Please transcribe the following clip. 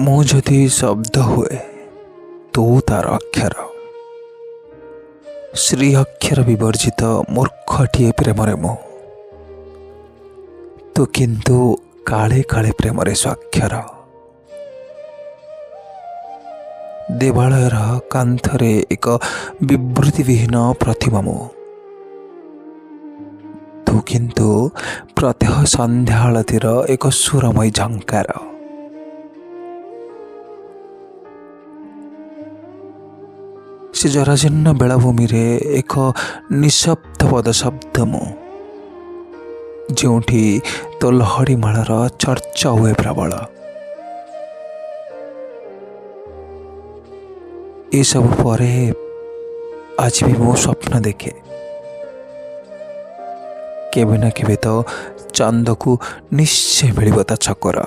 ମୁଁ ଯଦି ଶବ୍ଦ ହୁଏ, ତୁ ତାର ଅକ୍ଷର। ଶ୍ରୀ ଅକ୍ଷର ବିବର୍ଜିତ ମୂର୍ଖଟିଏ ପ୍ରେମରେ ମୁଁ, ତୁ କିନ୍ତୁ କାଳେ କାଳେ ପ୍ରେମରେ ସ୍ୱାକ୍ଷର। ଦେବାଳୟର କାନ୍ଥରେ ଏକ ବିବୃତିବିହୀନ ପ୍ରତିମା ମୁଁ, ତୁ କିନ୍ତୁ ପ୍ରତ୍ୟହ ସନ୍ଧ୍ୟା ଆଳତୀର ଏକ ସୁରମୟୀ ଝଙ୍କାର। ସେ ଜରାଜୀର୍ଣ୍ଣ ବେଳାଭୂମିରେ ଏକ ନିଶବ୍ଦ ପଦଶବ୍ଦ ମୁଁ, ଯେଉଁଠି ତୋ ଲହଡ଼ିମାଳର ଚର୍ଚ୍ଚା ହୁଏ ପ୍ରବଳ। ଏସବୁ ପରେ ଆଜି ବି ମୁଁ ସ୍ୱପ୍ନ ଦେଖେ, କେବେ ନା କେବେ ତ ଚାନ୍ଦକୁ ନିଶ୍ଚୟ ମିଳିବ ତା ଚକର।